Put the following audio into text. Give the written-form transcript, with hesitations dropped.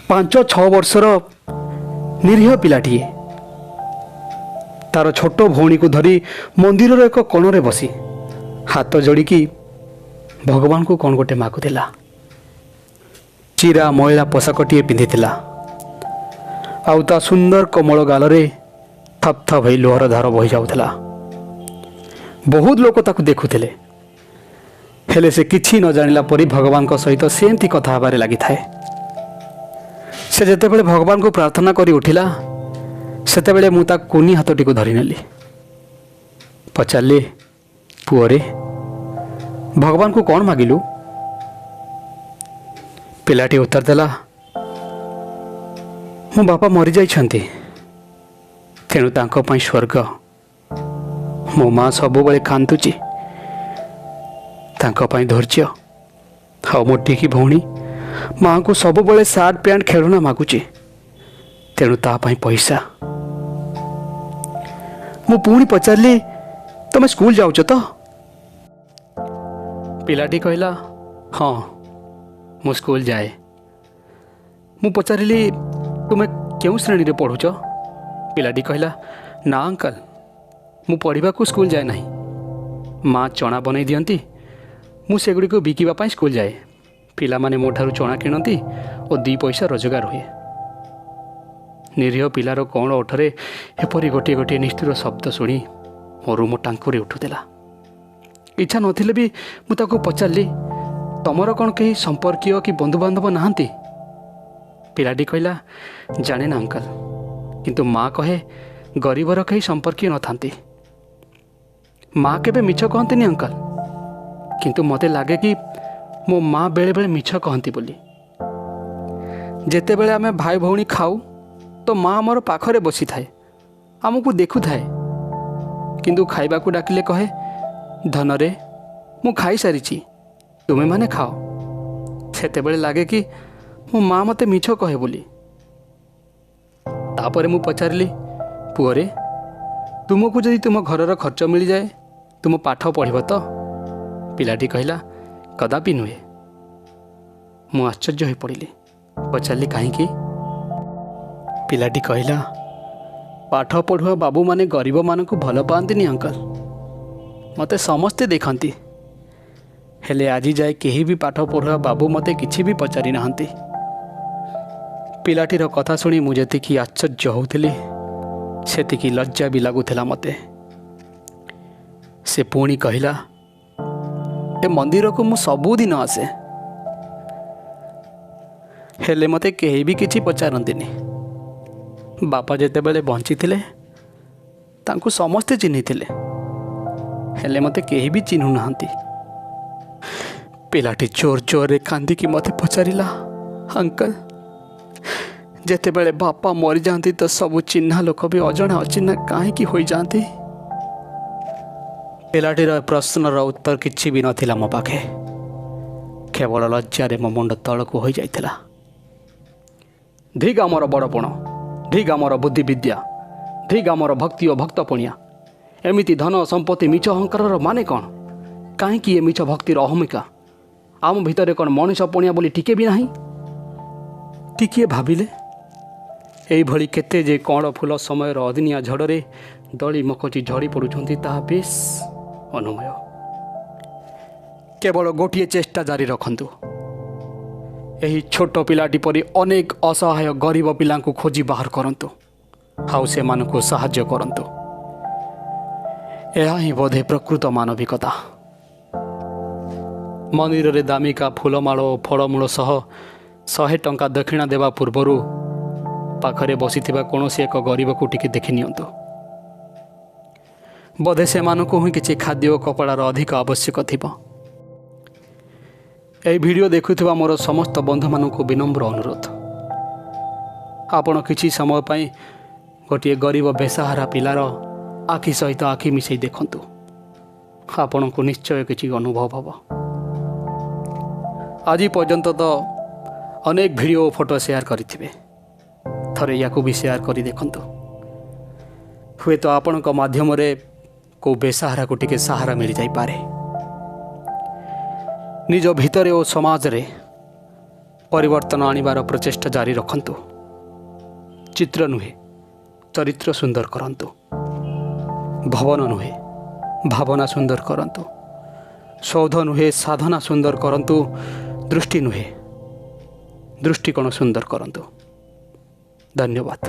5-6 ବର୍ଷର ନିରୀହ ପିଲାଟିଏ ତାର ଛୋଟ ଭଉଣୀକୁ ଧରି ମନ୍ଦିରର ଏକ କୋଣରେ ବସି ହାତ ଯୋଡ଼ିକି ଭଗବାନଙ୍କୁ କ'ଣ ଗୋଟେ ମାଗୁଥିଲା। ଚିରା ମଇଳା ପୋଷାକଟିଏ ପିନ୍ଧିଥିଲା ଆଉ ତା ସୁନ୍ଦର କୋମଳ ଗାଲରେ ଥପ୍ ଥପ୍ ହେଇ ଲୁହର ଧାର ବହି ଯାଉଥିଲା। ବହୁତ ଲୋକ ତାକୁ ଦେଖୁଥିଲେ, ହେଲେ ସେ କିଛି ନ ଜାଣିଲା ପରି ଭଗବାନଙ୍କ ସହିତ ସେମିତି କଥା ହେବାରେ ଲାଗିଥାଏ। ସେ ଯେତେବେଳେ ଭଗବାନଙ୍କୁ ପ୍ରାର୍ଥନା କରି ଉଠିଲା, ସେତେବେଳେ ମୁଁ ତା କୁନି ହାତଟିକୁ ଧରିନେଲି। ପଚାରିଲି, "ପୁଅରେ, ଭଗବାନଙ୍କୁ କ'ଣ ମାଗିଲୁ?" ପିଲାଟି ଉତ୍ତର ଦେଲା, "ମୋ ବାପା ମରିଯାଇଛନ୍ତି, ତେଣୁ ତାଙ୍କ ପାଇଁ ସ୍ୱର୍ଗ। ମୋ ମା ସବୁବେଳେ କାନ୍ଦୁଛି, ତାଙ୍କ ପାଇଁ ଧୈର୍ଯ୍ୟ। ଆଉ ମୋ ଟିକି ଭଉଣୀ ମାଆଙ୍କୁ ସବୁବେଳେ ସାର୍ଟ, ପ୍ୟାଣ୍ଟ, ଖେଳନା ମାଗୁଛି, ତେଣୁ ତା ପାଇଁ ପଇସା।" ମୁଁ ପୁଣି ପଚାରିଲି, "ତମେ ସ୍କୁଲ ଯାଉଛ ତ?" ପିଲାଟି କହିଲା, "ହଁ, ମୁଁ ସ୍କୁଲ ଯାଏ।" ମୁଁ ପଚାରିଲି, "ତୁମେ କେଉଁ ଶ୍ରେଣୀରେ ପଢ଼ୁଛ?" ପିଲାଟି କହିଲା, "ନା ଅଙ୍କଲ, ମୁଁ ପଢ଼ିବାକୁ ସ୍କୁଲ ଯାଏ ନାହିଁ। ମା ଚଣା ବନେଇ ଦିଅନ୍ତି, ମୁଁ ସେଗୁଡ଼ିକୁ ବିକିବା ପାଇଁ ସ୍କୁଲ ଯାଏ। ପିଲାମାନେ ମୋ ଠାରୁ ଚଣା କିଣନ୍ତି ଓ 2 ପଇସା ରୋଜଗାର ହୁଏ।" ନିରୀହ ପିଲାର କଅଁଳ ଓଠରେ ଏପରି ଗୋଟିଏ ଗୋଟିଏ ନିଷ୍ଠୁର ଶବ୍ଦ ଶୁଣି ମୋ ରୁମ ଟାଙ୍କୁରି ଉଠୁଥିଲା। ଇଚ୍ଛା ନଥିଲେ ବି ମୁଁ ତାକୁ ପଚାରିଲି, "ତମର କ'ଣ କେହି ସମ୍ପର୍କୀୟ କି ବନ୍ଧୁବାନ୍ଧବ ନାହାନ୍ତି?" ପିଲାଟି କହିଲା, "ଜାଣେ ନା ଅଙ୍କଲ, କିନ୍ତୁ ମା କହେ ଗରିବର କେହି ସମ୍ପର୍କୀୟ ନଥାନ୍ତି। ମା କେବେ ମିଛ କହନ୍ତିନି ଅଙ୍କଲ, କିନ୍ତୁ ମୋତେ ଲାଗେ କି ମୋ ମା ବେଳେବେଳେ ମିଛ କହନ୍ତି ବୋଲି। ଯେତେବେଳେ ଆମେ ଭାଇ ଭଉଣୀ ଖାଉ ତ ମା ଆମର ପାଖରେ ବସିଥାଏ, ଆମକୁ ଦେଖୁଥାଏ। କିନ୍ତୁ ଖାଇବାକୁ ଡାକିଲେ କହେ, 'ଧନରେ, ମୁଁ ଖାଇସାରିଛି, ତୁମେମାନେ ଖାଅ।' ସେତେବେଳେ ଲାଗେ କି ମୋ ମା ମୋତେ ମିଛ କହେ ବୋଲି।" ତାପରେ ମୁଁ ପଚାରିଲି, "ପୁଅରେ, ତୁମକୁ ଯଦି ତୁମ ଘରର ଖର୍ଚ୍ଚ ମିଳିଯାଏ, ତୁମ ପାଠ ପଢ଼ିବ ତ?" ପିଲାଟି କହିଲା, "କଦାପି ନୁହେଁ।" ମୁଁ ଆଶ୍ଚର୍ଯ୍ୟ ହୋଇପଡ଼ିଲି। ପଚାରିଲି, "କାହିଁକି?" ପିଲାଟି କହିଲା, "ପାଠ ପଢ଼ୁଆ ବାବୁମାନେ ଗରିବମାନଙ୍କୁ ଭଲ ପାଆନ୍ତିନି ଅଙ୍କଲ। ମୋତେ ସମସ୍ତେ ଦେଖନ୍ତି, ହେଲେ ଆଜି ଯାଏ କେହି ବି ପାଠ ପଢ଼ୁଆ ବାବୁ ମୋତେ କିଛି ବି ପଚାରି ନାହାନ୍ତି।" ପିଲାଟିର କଥା ଶୁଣି ମୁଁ ଯେତିକି ଆଶ୍ଚର୍ଯ୍ୟ ହେଉଥିଲି, ସେତିକି ଲଜ୍ଜା ବି ଲାଗୁଥିଲା ମୋତେ। ସେ ପୁଣି କହିଲା, "ଏ ମନ୍ଦିରକୁ ମୁଁ ସବୁଦିନ ଆସେ, ହେଲେ ମୋତେ କେହି ବି କିଛି ପଚାରନ୍ତିନି। ବାପା ଯେତେବେଳେ ବଞ୍ଚିଥିଲେ, ତାଙ୍କୁ ସମସ୍ତେ ଚିହ୍ନିଥିଲେ, ହେଲେ ମୋତେ କେହି ବି ଚିହ୍ନୁନାହାନ୍ତି।" ପିଲାଟି ଜୋର ଜୋରରେ କାନ୍ଦିକି ମୋତେ ପଚାରିଲା, "ଅଙ୍କଲ, ଯେତେବେଳେ ବାପା ମରିଯାଆନ୍ତି ତ ସବୁ ଚିହ୍ନା ଲୋକ ବି ଅଜଣା ଅଚିହ୍ନା କାହିଁକି ହୋଇଯାଆନ୍ତି?" ପିଲାଟିର ପ୍ରଶ୍ନର ଉତ୍ତର କିଛି ବି ନଥିଲା ମୋ ପାଖେ। କେବଳ ଲଜ୍ଜାରେ ମୋ ମୁଣ୍ଡ ତଳକୁ ହୋଇଯାଇଥିଲା। ଧିକ୍ ଆମର ବଡ଼ପଣ, ଧିକ୍ ଆମର ବୁଦ୍ଧିବିଦ୍ୟା, ଧିକ୍ ଆମର ଭକ୍ତି ଓ ଭକ୍ତପଣିଆ। ଏମିତି ଧନ ସମ୍ପତ୍ତି, ମିଛ ଅହଙ୍କାରର ମାନେ କ'ଣ? କାହିଁକି ଏ ମିଛ ଭକ୍ତିର ଅହମିକା? ଆମ ଭିତରେ କ'ଣ ମଣିଷ ପଣିଆ ବୋଲି ଟିକେ ବି ନାହିଁ? ଟିକିଏ ଭାବିଲେ ଏଇଭଳି କେତେ ଯେ କଅଁଳ ଫୁଲ ସମୟର ଅଦିନିଆ ଝଡ଼ରେ ଦଳି ମକଚି ଝଡ଼ି ପଡ଼ୁଛନ୍ତି, ତାହା ବେଶ ଅନୁମେୟ। କେବଳ ଗୋଟିଏ ଚେଷ୍ଟା ଜାରି ରଖନ୍ତୁ। ଏହି ଛୋଟ ପିଲାଟି ପରି ଅନେକ ଅସହାୟ ଗରିବ ପିଲାଙ୍କୁ ଖୋଜି ବାହାର କରନ୍ତୁ ଆଉ ସେମାନଙ୍କୁ ସାହାଯ୍ୟ କରନ୍ତୁ। ଏହା ହିଁ ବୋଧେ ପ୍ରକୃତ ମାନବିକତା। ମନ୍ଦିରରେ ଦାମିକା ଫୁଲମାଳ ଓ ଫଳମୂଳ ସହ 100 ଟଙ୍କା ଦକ୍ଷିଣା ଦେବା ପୂର୍ବରୁ ପାଖରେ ବସିଥିବା କୌଣସି ଏକ ଗରିବକୁ ଟିକେ ଦେଖି ନିଅନ୍ତୁ। ବୋଧେ ସେମାନଙ୍କୁ ହିଁ କିଛି ଖାଦ୍ୟ ଓ କପଡ଼ାର ଅଧିକ ଆବଶ୍ୟକ ଥିବ। ଏହି ଭିଡ଼ିଓ ଦେଖୁଥିବା ମୋର ସମସ୍ତ ବନ୍ଧୁମାନଙ୍କୁ ବିନମ୍ର ଅନୁରୋଧ, ଆପଣ କିଛି ସମୟ ପାଇଁ ଗୋଟିଏ ଗରିବ ବେସାହାରା ପିଲାର ଆଖି ସହିତ ଆଖି ମିଶାଇ ଦେଖନ୍ତୁ। ଆପଣଙ୍କୁ ନିଶ୍ଚୟ କିଛି ଅନୁଭବ ହେବ। ଆଜି ପର୍ଯ୍ୟନ୍ତ ତ ଅନେକ ଭିଡ଼ିଓ ଓ ଫଟୋ ସେୟାର କରିଥିବେ, ଥରେ ୟାକୁ ବି ସେୟାର କରି ଦେଖନ୍ତୁ। ହୁଏତ ଆପଣଙ୍କ ମାଧ୍ୟମରେ କେଉଁ ବେସାହାରାକୁ ଟିକେ ସାହାରା ମିଳିଯାଇପାରେ। ନିଜ ଭିତରେ ଓ ସମାଜରେ ପରିବର୍ତ୍ତନ ଆଣିବାର ପ୍ରଚେଷ୍ଟା ଜାରି ରଖନ୍ତୁ। ଚିତ୍ର ନୁହେଁ, ଚରିତ୍ର ସୁନ୍ଦର କରନ୍ତୁ। ଭବନ ନୁହେଁ, ଭାବନା ସୁନ୍ଦର କରନ୍ତୁ। ସୌଧ ନୁହେଁ, ସାଧନା ସୁନ୍ଦର କରନ୍ତୁ। ଦୃଷ୍ଟି ନୁହେଁ, ଦୃଷ୍ଟିକୋଣ ସୁନ୍ଦର କରନ୍ତୁ। ଧନ୍ୟବାଦ।